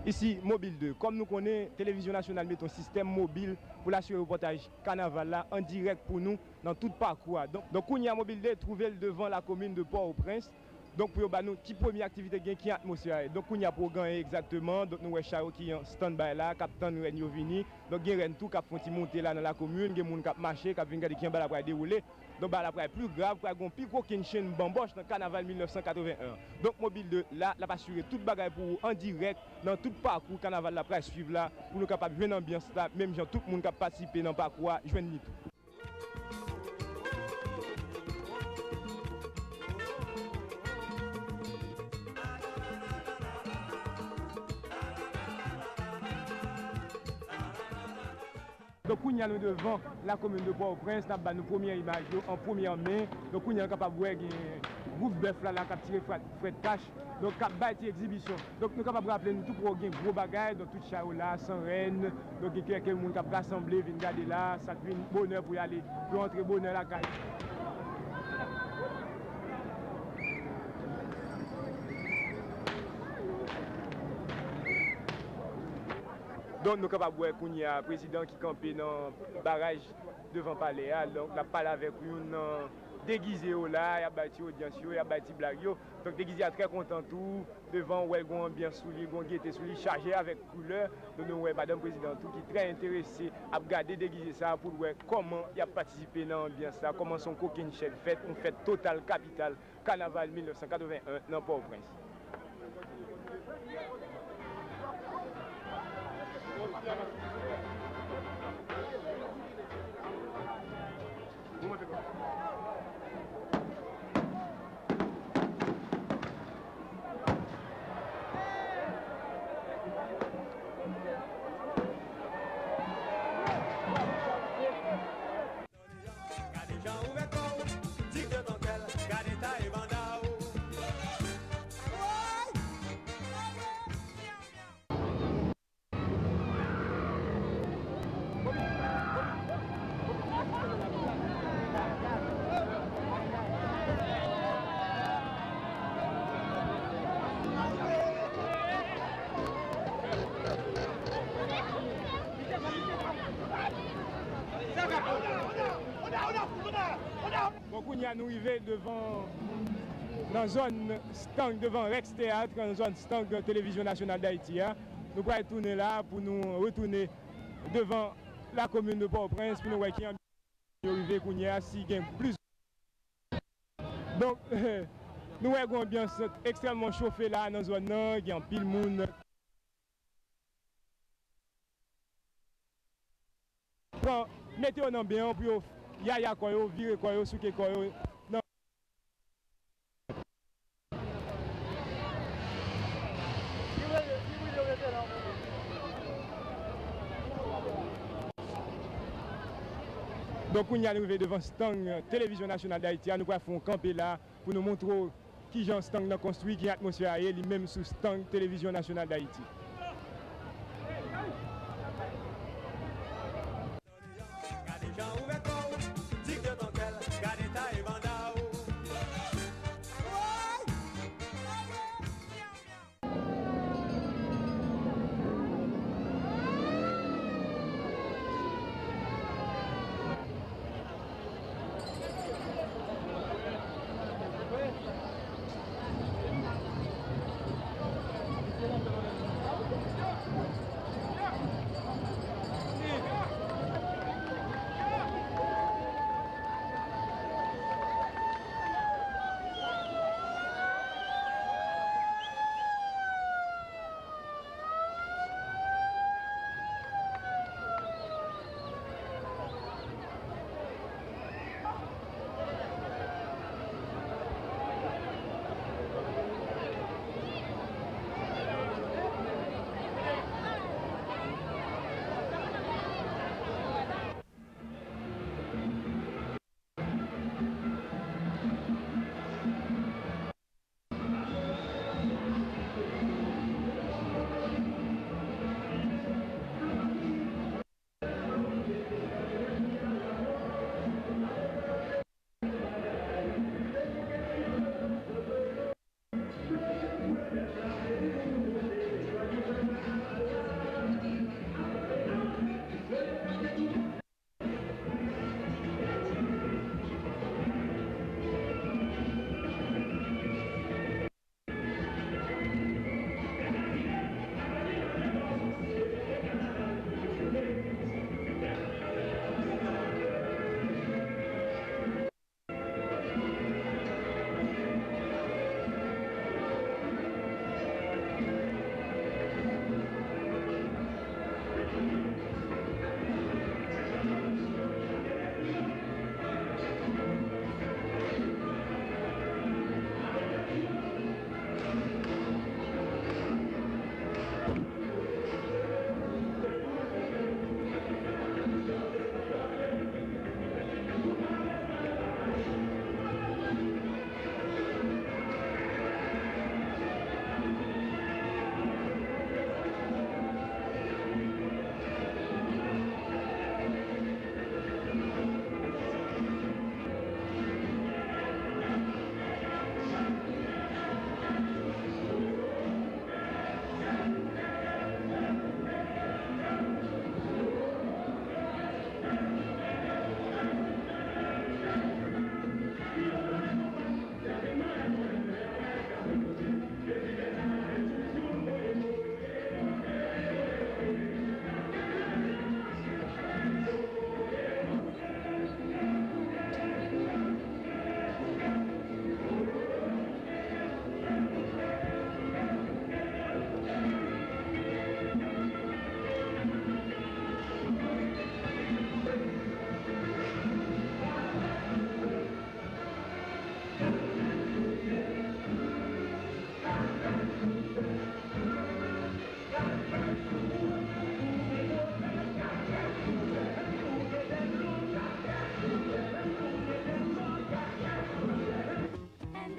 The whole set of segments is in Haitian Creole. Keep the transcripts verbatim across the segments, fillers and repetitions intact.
Isi Mobil de. Kòm nou konnen, Televizyon Nasyonal mete yon sistèm mobil pou l asire repòtaj kanaval la an dirèk pou nou nan tout pakou a. Donk, donk kounye a Mobil de twouve l devan lakomin de Pòtoprens. Donk, pou yo ba nou ki premye aktivite gen, ki atmosfè a ye. Donk, kounye a pou yo genyen egzakteman. Donk, nou wè cha yo ki an standby la, k ap tann rèn yo vini. Donk, gen rèn tou k ap fè yon ti monte la nan lakomin, gen moun k ap mache, k ap vin gade ki jan bagay la pral dewoule. Donk, bagay la pral pi grav, pral gen yon pi gwo kennchenn banbòch nan kanaval mil nèf san katreven en an. Donk, Mobil de la, l ap asire tout bagay pou ou an dirèk nan tout pakou kanaval la pral swiv la, pou nou kapab jwenn anbyans la, menm jan tout moun k ap patisipe nan pakou a jwenn li tou. Donk, kounye a nou devan lakomin de Pòtoprens, n ap ba nou premye imaj yo an premyè men. Donk, kounye a nou kapab wè gen gwoup bèf la, la k ap tire frèt, frèt kach, donk k ap bay ti egzibisyon. Donk, nou kapab raple nou tou pou gen gwo bagay, donk tout cha yo la, san rèn, donk gen kèk moun k ap rasanble, vin gade la, sa k vin bonè pou y ale, pou yo antre bonè lakay. Donk, nou kapab wè kounye a prezidan ki kanpe nan baraj devan palè a. Donk, l ap pale avèk youn nan degize yo la, y ap bay ti odyans yo, y ap bay ti blag yo. Donk, degize a trè kontan tou. Devan, ou wè l gen yon anbyans sou li, gen yon gete sou li, chaje avèk koulè. Donk, nou wè madanm prezidan tou ki trè enterese ap gade degize sa a pou l wè kòman y ap patisipe nan anbyans la, kòman se yon kokennchenn fèt, yon fèt total kapital. Kanaval mil nèf san katreven en nan Pòtoprens. Gade jan ou met kò w, di ke ton kè l, gade tay banda w. Bon, kounye a nou rive devan, nan zòn stand, devan Rex Théâtre, nan zòn stand Televizyon Nasyonal d Ayiti a. Nou pral tounen la pou nou retounen devan lakomin de Pòtoprens pou nou wè ki anbyans yo rive kounye a, si gen plis. Donk, nou wè gen yon anbyans ekstrèmman chofe la nan zòn nan, gen anpil moun. Pran, mete yo nan ben an pou yo yaya kò yo, vire kò yo, souke kò yo nan. Donk, kounye a nou rive devan stand Televizyon Nasyonal d Ayiti a, nou pral fè yon kanpe la pou nou montre w kijan stand nan konstwi, ki atmosfè a ye, li menm sou stand Televizyon Nasyonal d Ayiti. Gade jan ou met kò w, di ke ton kè l, gade tay banda w.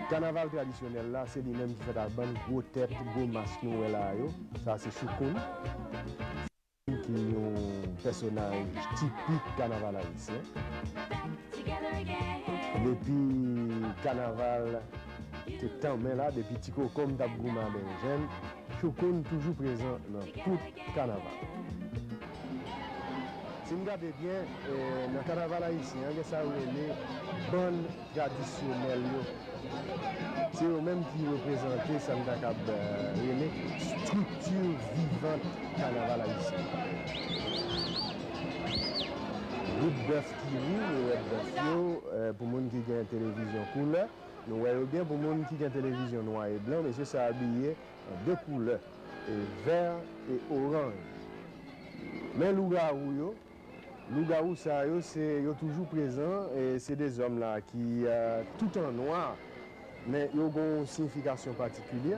Kanaval tradisyonèl la, se li menm ki fèt ak bann gwo tèt, gwo mas nou wè la a yo. Sa se Choukoun, ki yon pèsonaj tipik kanaval ayisyen. Depi kanaval te tanmen la, depi Ti Kokom t ap goumen a Bèljèn, Choukoun toujou prezan nan tout kanaval. Si n gade byen, eh, nan kanaval ayisyen an, gen sa yo rele bann tradisyonèl yo. Se yo menm ki reprezante sa n ta kab, eh, rele estrikti vivan kanaval ayisyen. Rèd Bèf ki ri, yo rèd bèf yo, eh, pou moun ki gen televizyon koulè, nou wè yo byen. Pou moun ki gen televizyon nwa e blan, mesye sa abiye an de koulè, e vè e oranj. Men lougawou yo, lougawou sa yo, se, yo toujou prezan, e se de zòm la ki, eh, tout an nwa, men yo gen yon siyifikasyon patikilye.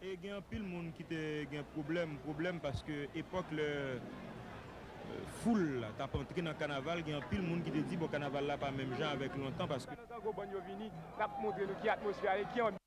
E gen anpil moun ki te gen pwoblèm, pwoblèm paske epòk lè, euh, foul la t ap antre nan kanaval, gen anpil moun ki te di, bon, kanaval la pa menm jan avèk lontan, paske Pandan gwo bann yo vini, n ap montre nou ki atmosfè a ye, ki anbyans.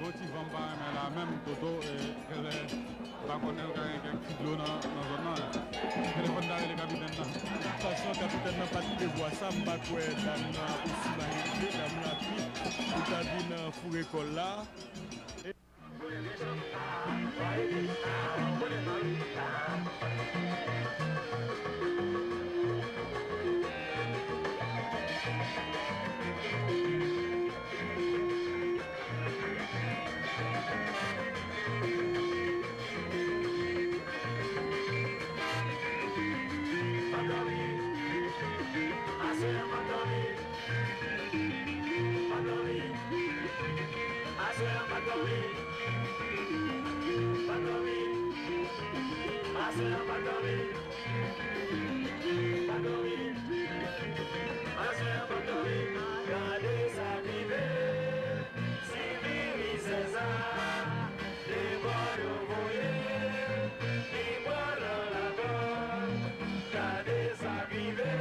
Bon, ti van m pa renmen la menm, Toto, e, genlè, m pa konnen, l ka gen kèk ti dlo nan, nan zòn nan. Telefòn ta rele kapitèn nan. Fason kapitèn nan pa t te vwa sa, m pa kwè dam nan ap osi mayifye, dam nan ap di, ou ta vin, e, foure kò l la. Pa dòmi, aswè a pa dòmi. Pa dòmi. Aswè a pa dòmi. Pa dòmi. Aswè a pa dòmi. Pa dòmi. Aswè a pa dòmi. Gade sa k rive. Sivilize sa. Debò yo voye, li pran nan lakòz. Gade sa k rive,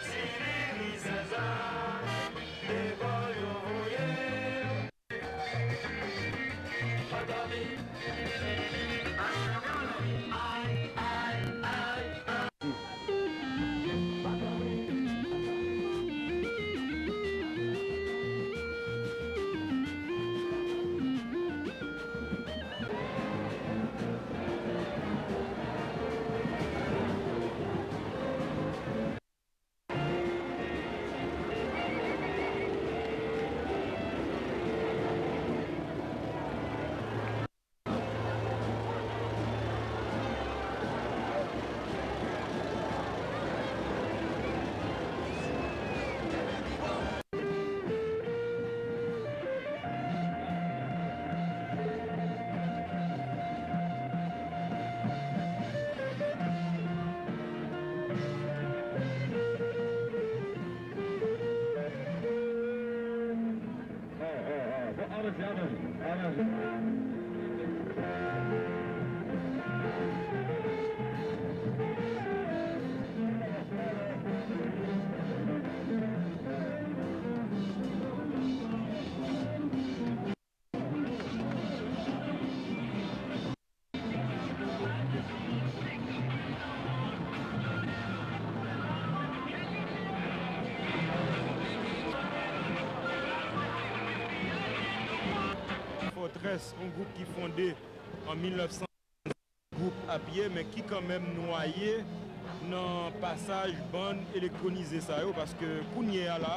sivilize sa. Debò yo voye. Pa dòmi. Ay, ay, ay, ay. Fortress, yon gwoup ki fonde an mil nèf san, gwoup a pye, men ki kanmenm nwaye nan pasaj bann elektronize sa yo, paske kounye a la,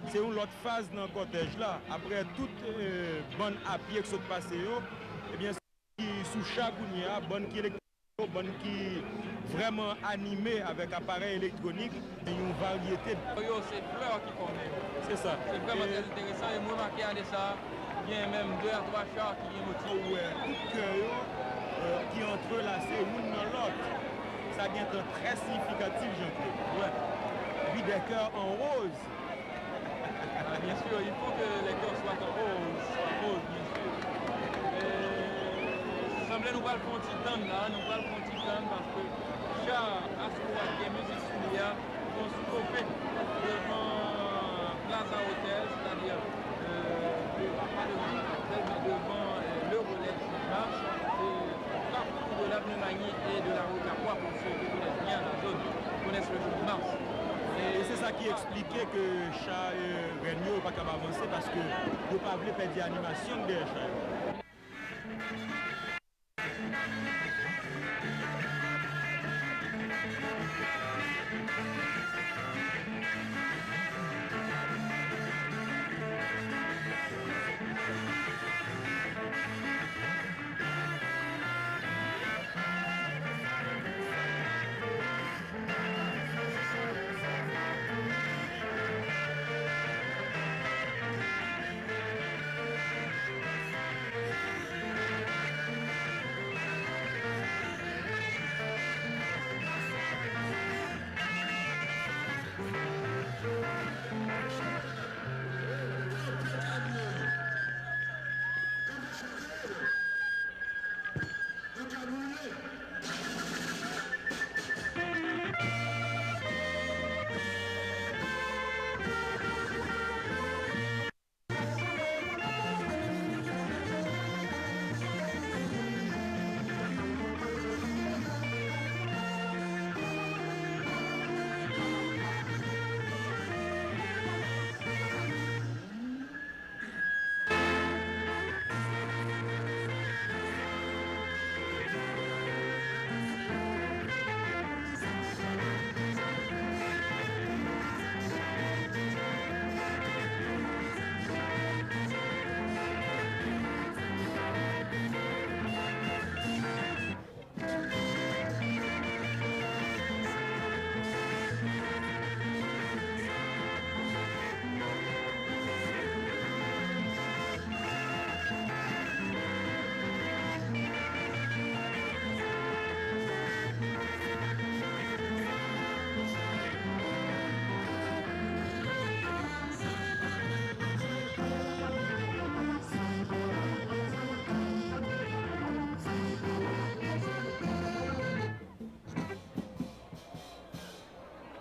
se yon lòt faz nan kòtèj la. Apre tout, eh, bann a pye ki sot pase yo, ebyen, ki sou cha kounye a, bann ki elektwonik, bann ki vrèman anime avèk aparèy elektwonik, yon varyete. Yo, se flè ki fòme yo. Se sa. Se vrèman trè enteresan, e m remake ane sa, gen menm de a twa cha ki gen motif. Ou wè tout kè yo, eh, ki antrelase youn nan lòt. Sa gentan trè siyifikatif, Jean-Claude. Wè. Epi des cœurs en rose. Ah, bien sûr, il faut que les cœurs soient en rose, en rose, bien sûr. E, sanble nou pral fè yon ti tann la, nou pral fè yon ti tann paske cha Astro a gen mizik sou li a, yon sou kope devan Plaza Hotel, c'est-à-dire, euh, de, pas devant Plaza Hotel, mais devant, euh, le relais du Mars, euh, Carrefour de l'avenue Magny et de la rue Capois, pour ceux qui connaissent bien la zone, connaissent le Champ de Mars. E se sa ki eksplike ke cha, eh, rèn yo pa kab avanse paske yo pa vle pèdi animasyon dèyè cha yo.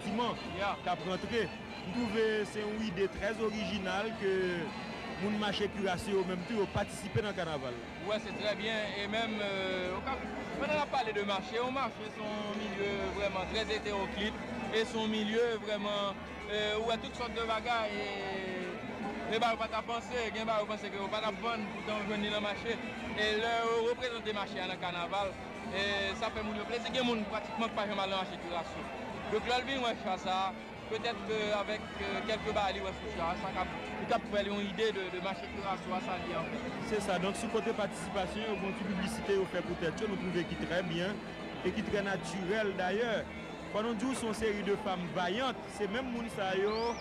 Timan k ap rantre. M twouve se yon ide trè orijinal ke moun mache Kirasyo yo menm tou yo patisipe nan kanaval. Ou wè, se trè byen. E menm, euh, ou ka, pandan n ap pale de mache, yon mache se yon milye vrèman trè eteroklit e se yon milye vrèman, euh, ou wè tout sòt de bagay. E, e bagay ou pa t ap panse, gen bagay ou panse ke ou pa t ap vann, poutan ou jwenn li nan mache. E lè yo reprezante mache a nan kanaval, e sa fè moun yo plezi. Gen moun pratikman ki pa janm al nan mache Kirasyo. Donk, lè l vin wè cha sa a, petèt ke avèk, e, kèlke bagay li wè sou cha a, sa kab, li kab fè l yon ide de, de mache Kirasyo a, sa l ye anfèt. Se sa. Donk, sou kote patisipasyon yo, gen yon ti piblisite yo fè pou tèt yo, nou twouve ki trè byen e ki trè natirèl dayè. Fò nou di w, se yon seri de fanm vayant, se menm moun sa yo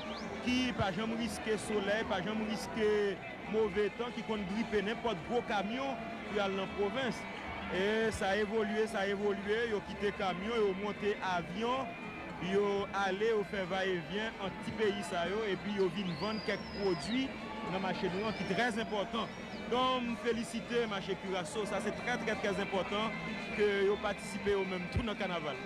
ki pa janm riske solèy, pa janm riske move tan ki konn gripe nenpòt gwo kamyon pou y al nan pwovens. E sa evolye, sa evolye, yo kite kamyon, yo monte avyon, yo ale, yo fè vayevyen ant ti peyi sa yo, epi yo vin vann kèk pwodui nan mache nou an ki trè enpòtan. Donk, m felisite mache Kiraso, sa se trè, trè, trè enpòtan ke yo patisipe yo menm tou nan kanaval.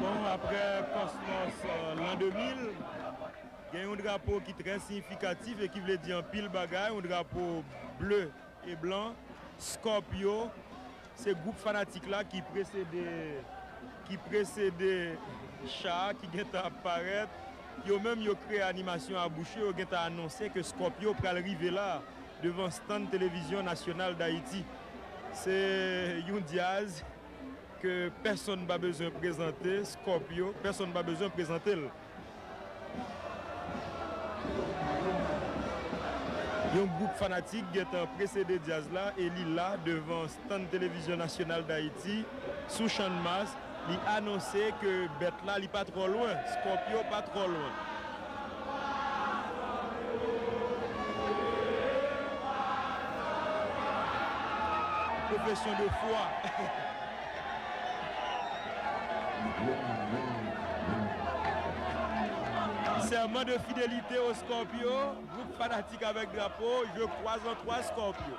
Bon, aprè Kòsmòs, euh, lan de mil, gen yon drapo ki trè siyifikatif e ki vle di anpil bagay, yon drapo ble e blan, Scorpio, se gwoup fanatik la ki presede, ki presede cha a ki gentan ap parèt. Yo menm, yo kreye animasyon a bouch yo, yo gentan anonse ke Scorpio pral rive la, devan stand Televizyon Nasyonal Dayiti. Se yon djaz ke pèsonn pa bezwen prezante, Scorpio, pèsonn pa bezwen prezante l. Yon gwoup fanatik gentan presede djaz la e li la devan stand Televizyon Nasyonal Dayiti sou Channmas. Li anonse ke bèt la, li pa twò lwen, Scorpio pa twò lwen. Question de foi. Serment de fidélité au Scorpio, groupe fanatique avec drapeau, je crois en toi, Scorpio.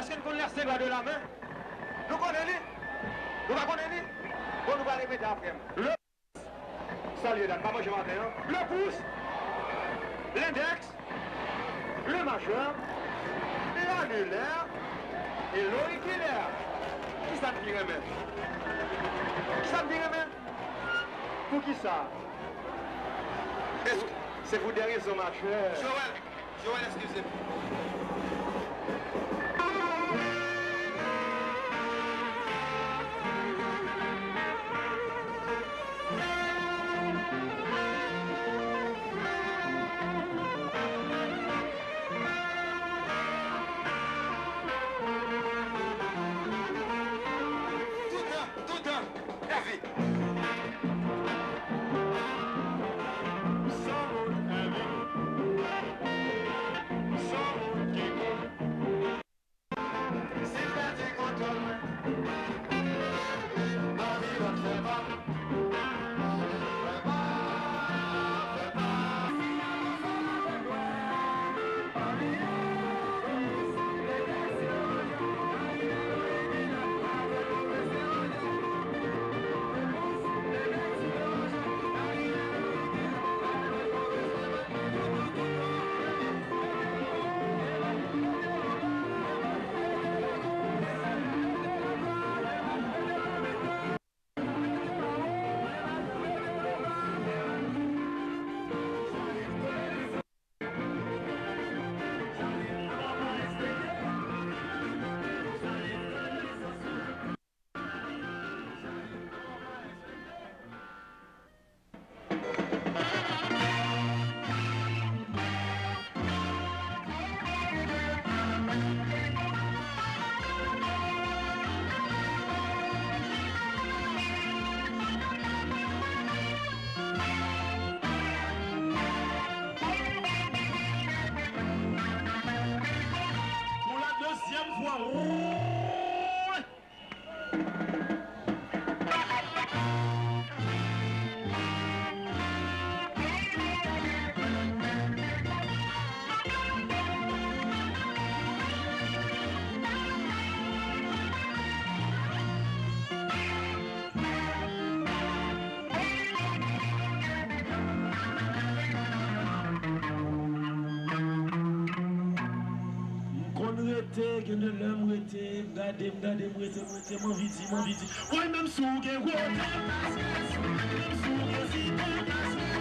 Èske n konn les cinq doigts de la main? Nou konnen li? Nou pa konnen li? Bon, nou pral repete apre m. Le, salye dat, pa manje maten an. Le pouce, l'index, le majeur, l'annulaire et l'auriculaire. Kisa n pi renmen? Kisa n pi renmen? Poukisa? Èske se pou de rezon majè? Joel, Joel, eskize m. Toutan, toutan, David. San moun ka viv, san moun ki mouri. Si m pèdi kontwòl mwen, anvi lòt fè pa m. Fè pa, fè pa. Pou la dezyèm fwa. M konn rete, gen de lè m rete, m gade, m gade, m rete, m rete, m anvi di, m anvi di. Woy, menm si w gen gwo tèt, menm si w gen site,